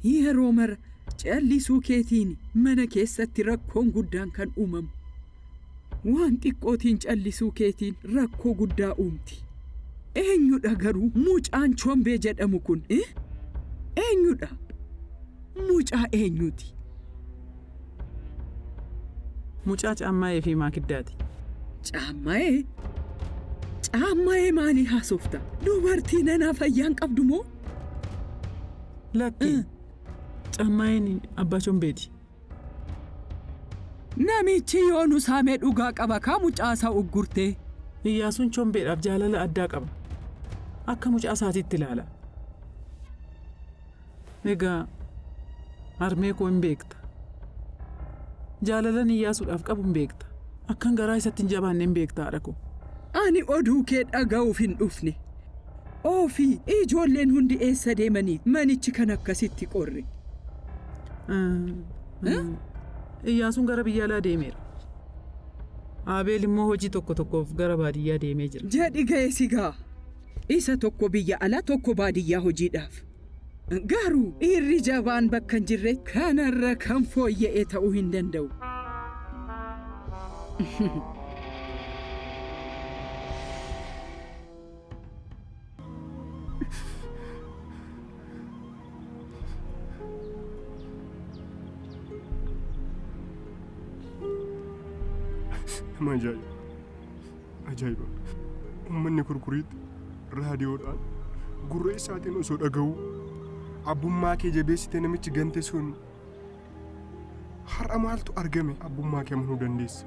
Yeroo mara callisuu keetiin mana keessatti rakkoon guddaan kan uumamu. Waan xiqqootiin callisuu keetiin rakkoo guddaa uumti. Eenyudha garuu mucaan Chombee jedhamu kun? Eenyudha? Mucaa eenyuti? Mucaa Caammaayee fi Maakiddaati. Caammaayee? Caammaayee maalii haasofta? Dubartii nanaa fayyaan qabdu moo? Lakki. Caammaayeen abbaa Chombeeti. Namichi yoo nu saamee dhugaa qaba kaa mucaasaa uggurtee. Iyyaasuun Chombeedhaaf jaalala addaa qaba. Akka mucaa isaatiitti ilaala. Egaa harmee koo hin beekta. Jaalalan Iyyaasuudhaaf qabu hin beekta. Akkan garaa isatti hin jabaanne hin beekta haadha koo. Ani oduu kee dhaga'uuf hin dhufne. Ofii ijoolleen hundi eessa deemanii manichi kan akkasitti qorre. Iyyaasuun gara biyya alaa deemeera. Abeel immoo hojii tokko tokkoof gara baadiyyaa deemee jira. Jedhi ga'e sigaa. Isa tokko biyya alaa tokko baadiyyaa hojiidhaaf. Garuu dhiirri jabaan bakka hin jirre kanarra kan fooyya'e ta'uu hin danda'u. Nama ajaa'iba! Ajaa'iba! Uummanni kurkuriitti raadiyoodhaan gurra isaatiin osoo dhaga'uu abbummaa kee jabeessite namichi gante sun har'a maaltu argame abbummaa kee amanuu dandeessa.